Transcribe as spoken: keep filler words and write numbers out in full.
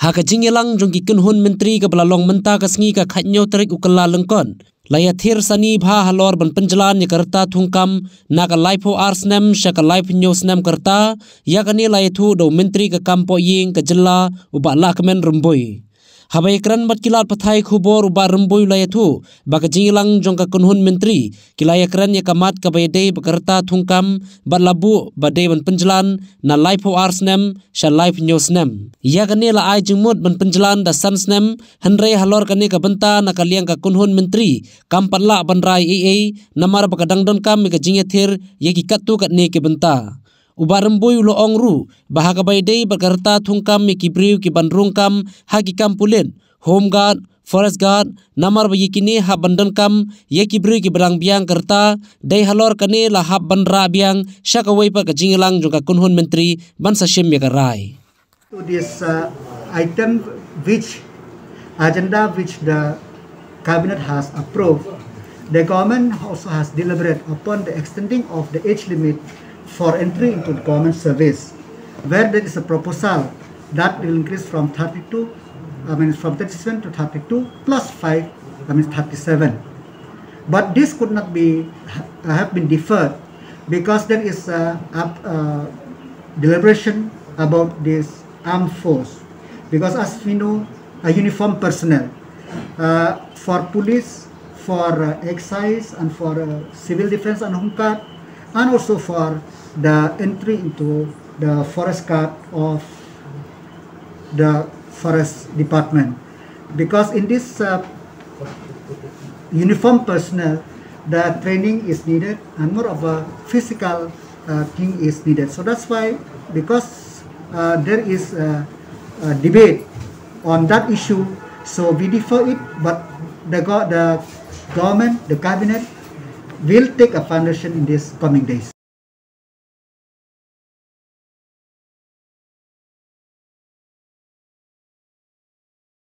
Ha ka jingïalang jong ki kynhun myntri kaba la long mynta ka sngi ka khatñiew tarik u Kyllalyngkot, la ïathir sani bha halor ban pynjlan ïa ka rta thungkam na ka laiphew ar snem sha ka laiphew hynñiew snem ka rta. Ïa kane la ïathuh da u myntri ka kam pohïing ka jylla u Bah Lahkmen Rymbui. Haba ïakren bad ki lad pathai khubor u Bah Rymbui u la ïathuh ba ka jingïalang jong ka kynhun myntri ki la ïakren ïa ka mat kaba ïadei bad ka rta thungkam bad la buh ba dei ban pynjlan na laiphew ar snem sha laiphew hynñiew snem. Ïa kane la ai jingmut ban pynjlan da san snem, hynrei halor kane ka bynta na ka liang ka kynhun myntri kam pat lah ban rai ei ei namar ba ka dang donkam ïa ka jingïathir ïa ki katto katne ki bynta. U Bah Rymbui u la ong ruh ba ha kaba ïadei bad ka rta thungkam ïa ki briew ki ban rung kam ha ki kam pulit, home guard, forest guard, namar ba ïa kine hap ban donkam ïa ki briew kiba dang biang ka rta, dei halor kane la hap ban rah biang sha kawei pat ka jingïalang jong ka kynhun myntri ban sa shim ïa ka rai. To this uh, item, which agenda which the cabinet has approved, the government also has deliberate upon the extending of the age limit for entry into the government service, where there is a proposal that will increase from thirty-two, I mean, from thirty-seven to thirty-two plus five, I mean, thirty-seven. But this could not be ha- have been deferred because there is a, a, a deliberation about this armed force. Because as we know, a uniform personnel uh, for police, for uh, excise, and for uh, civil defense and home guard, and also for the entry into the forest guard of the forest department. Because in this uh, uniform personnel, the training is needed and more of a physical uh, thing is needed. So that's why, because uh, there is a, a debate on that issue, so we defer it, but the, go- the government, the cabinet will take a foundation in these coming days.